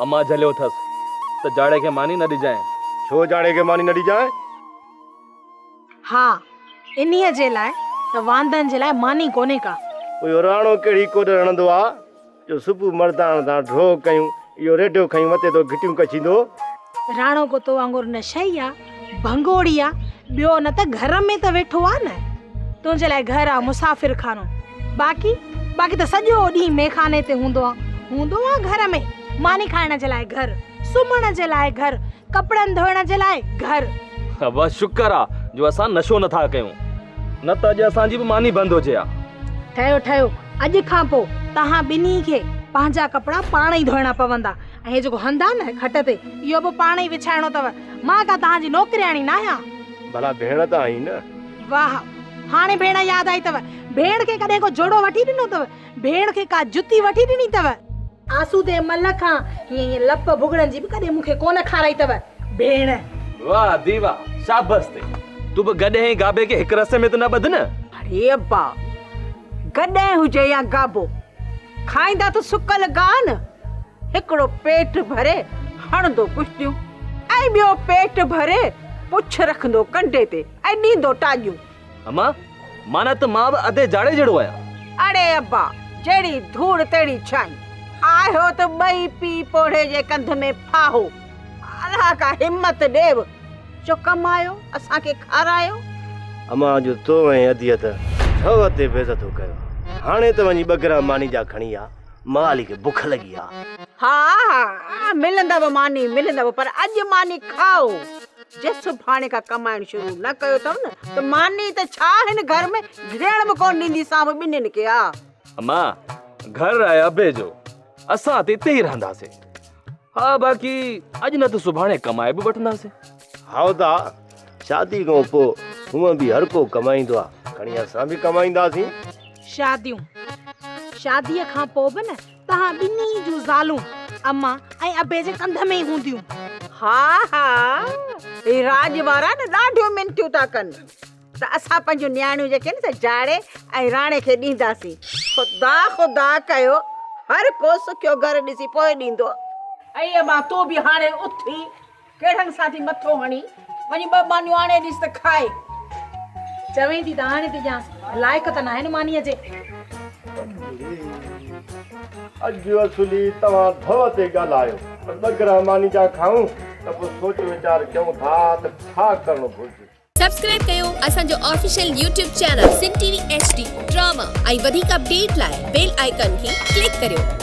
امان جهليو اٿس ته جاڙي کي ماني نه ڏجانء. ڇو جاڙي کي ماني نه ڏجانء؟ ها، انهيء جي لاء ته واندن جي لاء ماني ڪونهي ڪا. اهو راڻو ڪهڙي ڪوڏ هڻندو آ، جو صبح مرداڻ سان ڍوء ڪيون، اهو ريڍو کنيون وتي ٿو گهٽيون ڪڇيندو. راڻو ڪو تو وانگر نشئي آ، ڀنگوڙي آ، ٻيو نه ته گهر ۾ ته ويٺو آ نه. تنهنجي لاء گهر آ مسافر خانو، باقي باقي ته سڄو ڏينهن ميخاني تي هوندو آ. هوندو آ گهر ۾ ماني کائڻ جي لاء گهر، سمهڻ جي لاء گهر، ڪپڙن ڌوئڻ جي لاء گهر. ابا شڪر آ جو اسان نشو نه ٿا ڪيون نه ته اڄ اسان جي به ماني بند هجي ها. ٺهيو ٺهيو اڄ کان پوء توهان ٻنهي کي پنهنجا ڪپڙا پاڻ ئي ڌوئڻا پوندا ۽ هي جيڪو هنڌ آ نه کٽ تي اهو به پاڻ ئي وڇائڻو اٿو مان ڪا توهان جي نوڪرياڻي ناهيان. ڀلا ڀيڻ ته آهين نه. واهه هاڻي ڀيڻ ياد آئي اٿو ڀيڻ کي ڪڏهن ڪو جوڙو وٺي ڏنو اٿو ڀيڻ کي ڪا جتي وٺي ڏني اٿو. آسودي مل کان هيئن هيئن لپ ڀڳڙن جي به ڪڏهن مون کي ڪونه کارائي اٿو ڀيڻ. واهه ادي واهه شابس تي. تون به گڏهه ۽ گابي کي هڪ رسي ۾ ته نه ٻڌ نه. اڙي ابا گڏهه هجي يا گابو کائيندا ته سڪل گاهه نه. هڪڙو پيٽ ڀري هڻندو ڪشتيون ۽ ٻيو پيٽ ڀري پڇ رکندو ڪنڊي تي ۽ ڏيندو ٽاڄيون. اما، معنيٰ ته مان به ادي جاڙي جهڙو آهيان. اڙي ابا، جهڙي ڌوڙ تهڙي ڇانء. آهيو ته ٻئي پيء پوڙهي جي ڪنڌ ۾ ڦاهو. الله ڪا همت ڏيو، جو ڪمايو، اسان کي کارايو. اما، اڄ تو ۽ اديء ته ڍؤ تي بيعزتو ڪيو. هاڻي ته وڃي ٻه گرهه ماني جا کڻي آ. مالي کي بک لڳي آ. ها ها ملندؤ ماني ملندؤ پر اڄ ماني کائو. جي سڀاڻي کان ڪمائڻ شروع نه ڪيو اٿو نه ته ماني ته ڇا هن گهر ۾ گهڙڻ به ڪونه ڏينديسانو ٻنهين کي ها. اما گهر آهي ابي جو اسان ته اتي ئي رهنداسين. ها باقي اڄ نه ته سڀاڻي ڪمائي به وٺنداسين. هائو دا شادي کان پوء هونئن به هر ڪو ڪمائيندو آ کڻي اسان به ڪمائينداسين. شاديون شاديء کان پوء به نه توهان ٻنهي جون زالون امان ۽ ابي جي ڪنڌ ۾ ئي هونديون. ها ها هي راڄ وارا نه ڏاڍيون منٿيون ٿا ڪن ته اسان پنهنجون نياڻيون جيڪي آهن سي جاڙي ۽ راڻي کي ڏينداسين. خدا خدا ڪيو هر ڪو سکيو گهر ڏسي پوء ڏيندو. اي امان تون به هاڻي اٿي ڪهڙن سان ٿي مٿو هڻين؟ وڃي ٻه مانيون آڻي ڏيس ته کائي. چوين ٿي ته آڻي ٿي ڏيانس، لائق ته ناهن مانيء جي. اڄ اصلي توهان ڍؤ تي ڳالهايو ته ٻه گرهه ماني جا کائون ته پوء سوچ ويچار ڪيون ٿا ته ڇا ڪرڻ گهرجي. سبسڪرائب ڪيو اسان جو official YouTube channel Sindh T V H D drama ۽ وڌيڪ اپڊيٽ لاء بيل آئيڪان کي ڪلڪ ڪريو.